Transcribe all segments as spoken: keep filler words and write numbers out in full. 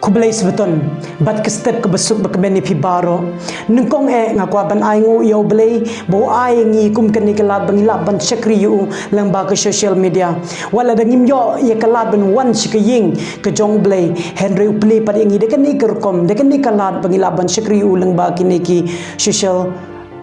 Blei sbeton, bad ka step ka basuk ba kmen ïa phi baroh. Nyngkong eh nga kwah ban ai nguh ïa U Blei ba u ai ngi kum kane ka lad ba ngi lah ban shakri ïa u lyngba ka social media. Wat la da ngim ïoh ïa ka lad ban wan sha ka ïing ka jong U Blei, hynrei u plie pat ïa ngi da kane ka rukom, da kane ka lad ba ngi lah ban shakri ïa u lyngba kine ki social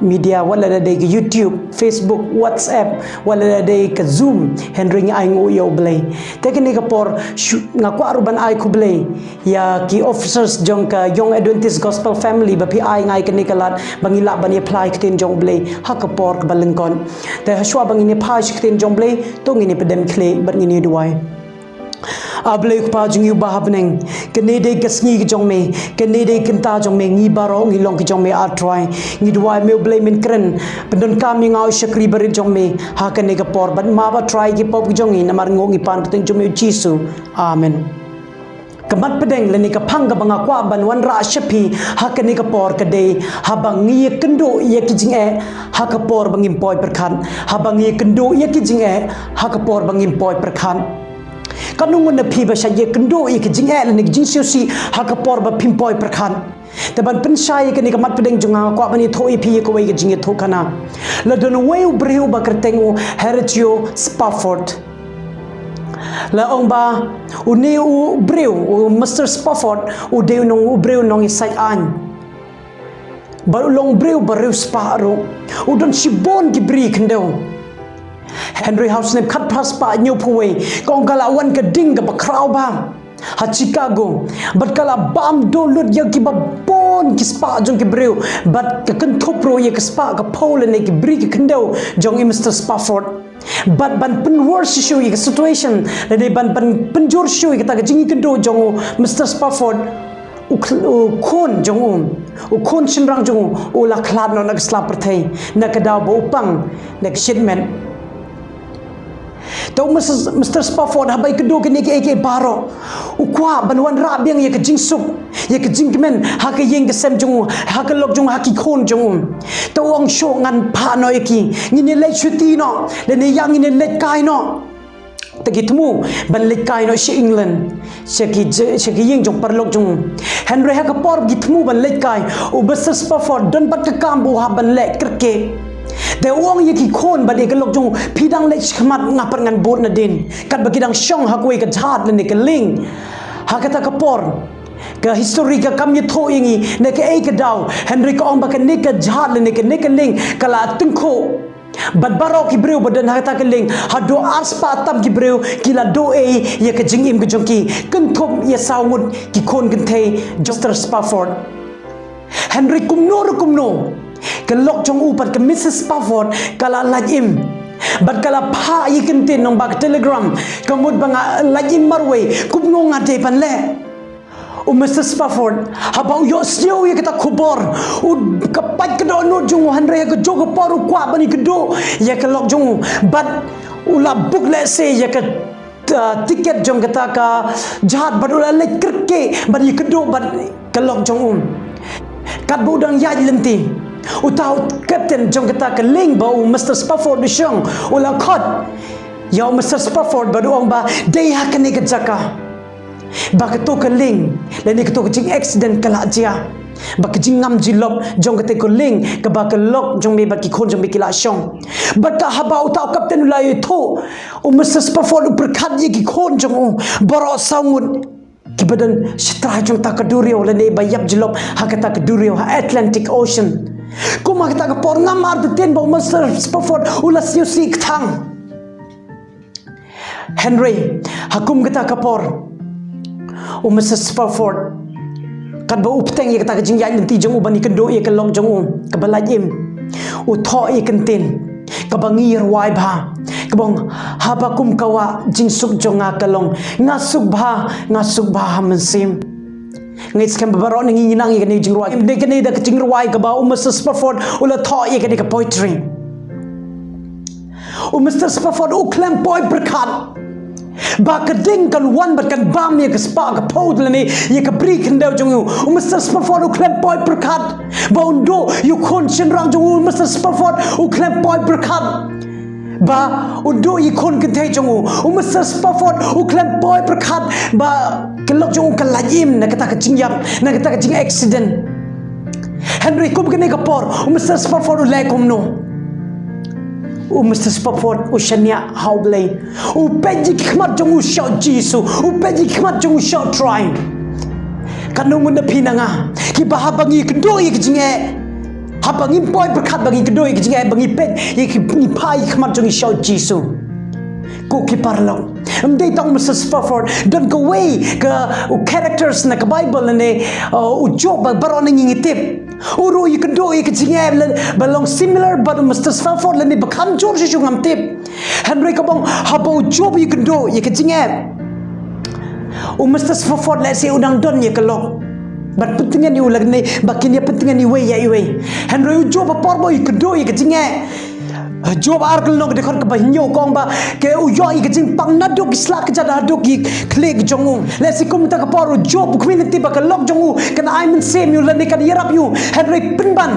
media, wat la da dei ka YouTube, Facebook, WhatsApp, wat la da dei ka Zoom, hynrei ngi ai nguh ïa U Blei. Te kane ka por shu, nga kwah ruh ban ai khublei ïa ki officers jong ka Young Adventist Gospel Family ba phi ai ngi kane ka lad ba ngi lah ban ïa phla ïa ka ktien jong U Blei ha ka por kaba lyngkot. Te hashwa ba ngin ïa phai sha ka ktien jong U Blei, to ngin ïa pdem khlieh bad ngin ïa duwai. A Blei U Kpa jong ngi uba ha bneng, kane dei ka sngi ka jong me, kane dei ka kynta jong me, ngi baroh ngi long ki jong me, A Trai. Ngi duwai me U Blei men kren, pyndonkam ïa nga u shakri barit jong me ha kane ka por, bad map, A Trai, ki pop ki jong ngi, namar ngi pan ka kyrteng jong me U Jisu. Amen. Ka mat pdeng lane ka phang kaba nga kwah ban wanrah sha phi ha kane ka por ka dei, haba ngi ïa kynduh ïa ki jingeh ha ka por ba ngim poi pyrkhat. Haba ngi ïa kynduh ïa ki jingeh ha ka por ba ngim poi pyrkhat. Katno ngut na phi ba shait ïa kynduh ïa ki jingeh lane ki jingsngewsih ha ka por ba phim poi pyrkhat? Te ban pynshai ïa kane ka mat pdeng jong nga, nga kwah ban ïathuh ïa phi ïa kawei ka jingïathuhkhana. La don uwei u briew ba kyrteng u Horatio Spafford. La ong ba une u briew, u Mister Spafford, u dei u nong, u briew nongïasaid aiñ. Bad u long u briew ba riewspah ruh. U don shibun ki bri khyndew. Hynrei ha u snem khatphra spah hynñiewphew wei, ka ong ka la wan ka ding kaba khraw bha ha Chicago. Bad ka la bam duh lut ïa kiba bun ki spah jong ki briew. Bad ka kynthup ruh ïa ka spah ka phew lane ki bri ki khyndew jong i Mister Spafford. Bad ban pynwar shisha ïa ka situation, lane ban, ban pynjur shisha ïa kata ka jingïakynduh jong u Mister Spafford, u khl-, u khun jong u, u khun shynrang jong u, u la khlad noh na ka sla pyrthei, na ka daw ba u pang na ka shitmet. Te u Mister, Mister Spafford haba ïakynduh kine kiei kiei baroh, u kwah ban wanrah biang ïa ka jingsuk, ïa ka jingkmen ha ka ïing ka sem jong u, ha ka lok jong u, ha ki khun jong u. Te u ong shuh ngan phah noh ïa ki, ngin ïa leit shuti noh, lane ïa ngin ïa leit kai noh. Te ki thmu ban leit kai noh sha England, sha ki j-, sha ki ïing jong paralok jong u. Hynrei ha ka por ki thmu ban leit kai, u Mister Spafford don bad ka kam ba u hap ban leh kyrkieh. Te u ong ïa ki khun bad ïa ka lok jong u, phi dang leit shakhmat, nga pat ngan bud nadien. Katba ki dang shong ha kawei ka jhad lane ka lieng. Ha kata ka por, ka history ka kam ïathuh ïa ngi na kaei ka daw, hynrei ka ong ba kane ka jhad lane kane ka lieng ka la tyngkhuh. Bad baroh ki briew ba don ha kata ka lieng, haduh ar spah tam ki briew, ki la duh ei ïa ka jingim ka jong ki, kynthup ïa saw ngut ki khun kynthei jong Mister Spafford. Hynrei kumno ruh kumno, ka lok jong u bad ka Missus Spafford ka la lait im. Bad ka la phah ïa ka ktien lyngba ka telegram, ka mut ba nga lait im marwei, kumno nga dei ban leh. U Mister Spafford, haba u ïohsngew ïa kata ka khubor, u, ka pait ka dohnud jong u, hynrei ha kajuh ka por u kwah ban ïakynduh ïa ka lok jong u. Bad u la book lehse ïa ka, uh, tiket jong kata ka jhad, bad u la leit kyrkieh bad ïakynduh bad ka lok jong u. Katba u dang ïaid lynti, uta u captain jong kata ka lieng ba u Mister Spafford u shong, u la khot ïa u Mister Spafford bad u ong ba dei ha kane ka jaka ba kato ka lieng lane kato ka jingaccident ka la jia, ba ka jingngam jilop jong kata ka lieng kaba ka lok jong me bad ki khun jong me ki la shong. Bad ka haba uta u captain u la ïathuh, u Mister Spafford u pyrkhat ïa ki khun jong u baroh saw ngut kiba don shatrai jong kata ka duriaw lane ba ïap jilop ha kata ka duriaw ha Atlantic Ocean. Kum ha kata ka por ngam artatien ba u Mister Spafford u la sngewsih kthang. Hynrei ha kum kata ka por, u Mister Spafford, katba u bteng ïa kata ka jingïaid lynti jong u ban ïakynduh ïa ka lok jong u kaba lait im, u thoh ïa ka ktien kaba ngi rwai bha, kaba ong, haba kum ka wah jingsuk jong nga ka long, nga suk bha, nga suk bha ha mynsiem. Nga ngeit skhem ba baroh na ngi ngi nang ïa kane ka jingrwai. Kane, kane da ka jingrwai kaba u Mister Spafford u la thoh ïa kane ka poetry. U Mister Spafford u khlem poi pyrkhat ba ka ding kan wan bad kan bam ïa ka spah ka phew lane ïa ka bri khyndew jong u. U Mister Spafford u khlem poi pyrkhat ba un duh ïa u khun shynrang jong u. U Mister Spafford u khlem poi pyrkhat ba un duh ïa ki khun kynthei jong u. U Mister Spafford u khlem poi pyrkhat ba Ka lok jong u ka lait im na kata ka jingïap, na kata ka jing accident. Hynrei kum kane ka por, u Mister Spafford u leh kumno? U Mister Spafford u shaniah ha U Blei. U peit ïa ki khmat jong u sha U Jisu, u peit ïa ki khmat jong u sha U Trai. Katno ngut na phi na nga kiba haba ngi kynduh ïa ka jingeh, haba ngim poi pyrkhat ba ngi kynduh ïa ka jingeh, ba ngi peit ïa ki, ngi phai ïa ki khmat jong ngi sha U Jisu. Ko ki paralok, ym dei tang u Mister Spafford, don kawei ka, u characters na ka Bible ne, uh, u Job ba baroh na ngi ngi tip. U ruh u ïakynduh ïa ka jingeh, lane ba long similar bad u Mister Spafford lane ba kham jur shuh shuh ngam tip. Hynrei kaba ong haba u Job u ïakynduh ïa ka jingeh, u Mister Spafford lehse u nang don ïa ka lok ban pyntngen ïa u lane ba kin ïa pyntngen iwei ïa iwei. Hynrei u Job ha por ba u ïakynduh ïa ka jingeh, Job ar ka lynnong ka dkhot kaba hynñiew ka ong ba, ka u ïoh ïa ka jingpang naduh ki sla kjat haduh ki khlieh jong u. Lehse kumta ka por u Job u khmih lynti ba ka lok jong u kan ai mynsiem ïa u lane kan ïarap ïa u. Hynrei pynban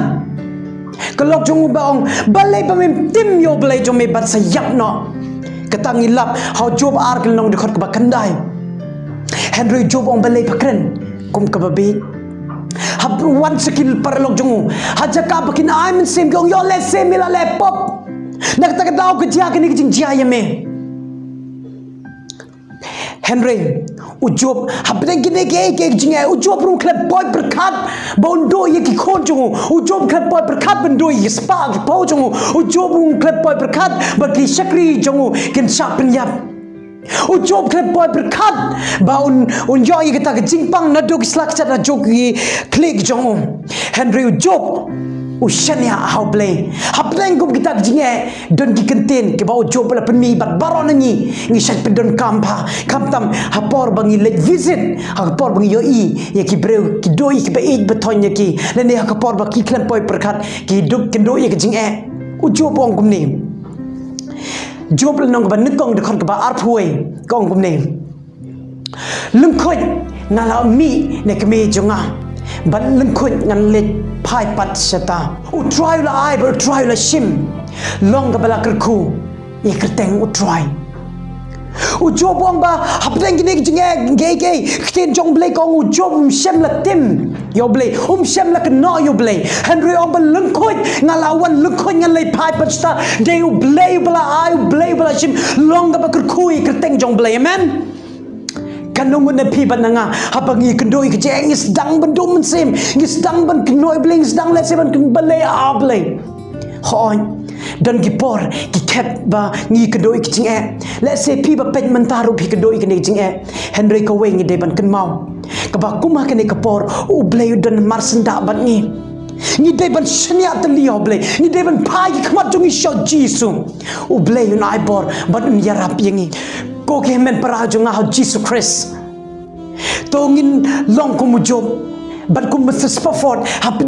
ka lok jong u ba ong, balei ba mem tim ïa U Blei jong me ban sa ïap noh? Kata ngi lap ha u Job ar ka lynnong ka dkhot kaba khyndai. Hynrei u Job u ong balei ba kren kum kaba bieit. Hap wan sa ki paralok jong u ha jaka ba kin ai mynsiem, ki ong ïoh lehse me la leh pop. Na kata ka daw ka jia kane ka jingjia ïa me. Hynrei u Job hapdeng kine kiei kiei ki jingeh, u Job ruh u khlem poi pyrkhat ba un duh ïa ki khun jong u. U Job u khlem poi pyrkhat ba un duh ïa ki spah ki paw jong u. U Job u khlem poi pyrkhat ba ki shakri jong u kin shah pynïap. U Job u khlem poi pyrkhat ba un, un ïoh ïa kata ka jingpang naduh ki sla kjat haduh ki khlieh jong u. Hynrei u Job u shaniah ha U Blei. Hapdeng kum kita ki jingeh don ki kyntien kiba u Job u la pynmih bad baroh na ngi ngi shait pyndonkam bha. Khamtam ha por ba ngi leit visit, ha ka por ba ngi ïohi ïa ki briew ki duh ïa kiba ïeit ba thoiñ ïa ki, lane ha ka por ba ki khlem poi pyrkhat ki duh, kin duh ïa ka jingeh. U Job u ong kumne. Job lynnong kaba nyngkong dkhot kaba arphew wei ka ong kumne. Lyngkhuid nga la mih na kmie jong nga, bad lyngkhuid ngan leit phai pat shata. U Trai u la ai bad U Trai u la shim, long kaba la kyrkhu ïa ka kyrteng U Trai. U Job u ong ba hapdeng kine ki jingeh kiei kiei, ka ktien jong U Blei ka ong u Job um shym la tim ïa U Blei, um shym la kynnoh ïa U Blei. Hynrei u ong ba lyngkhuid nga la wan, lyngkhuid ngan leit phai pat shata. Dei U Blei uba la ai, U Blei uba la shim, long kaba kyrkhu ïa ka kyrteng jong U Blei. Amen. Katno ngut na phi bad na nga haba ngi kynduh ïa ka jingeh ngi sdang ban duh mynsiem, ngi sdang ban kynnoh ïa U Blei, ngi sdang lehse ban kynnoh, balei ah Blei. Hooid, don ki por ki khep ba ngi kynduh ïa ka jingeh. Lehse phi ba peit mynta ruh phi kynduh ïa kane ka jingeh. Hynrei kawei ngi dei ban kynmaw, kaba kum ha kane ka por U Blei u don marsyndah bad ngi. Ngi dei ban shaniah tylli ha U Blei, ngi dei ban phai ki khmat jong ngi sha U Jisu. U Blei un ai bor bad un ïarap ïa ngi. Ko ki hynmen para jong nga ha U Jisu Khrist, to ngin long kum u Job bad kum u Mister Spafford hapdeng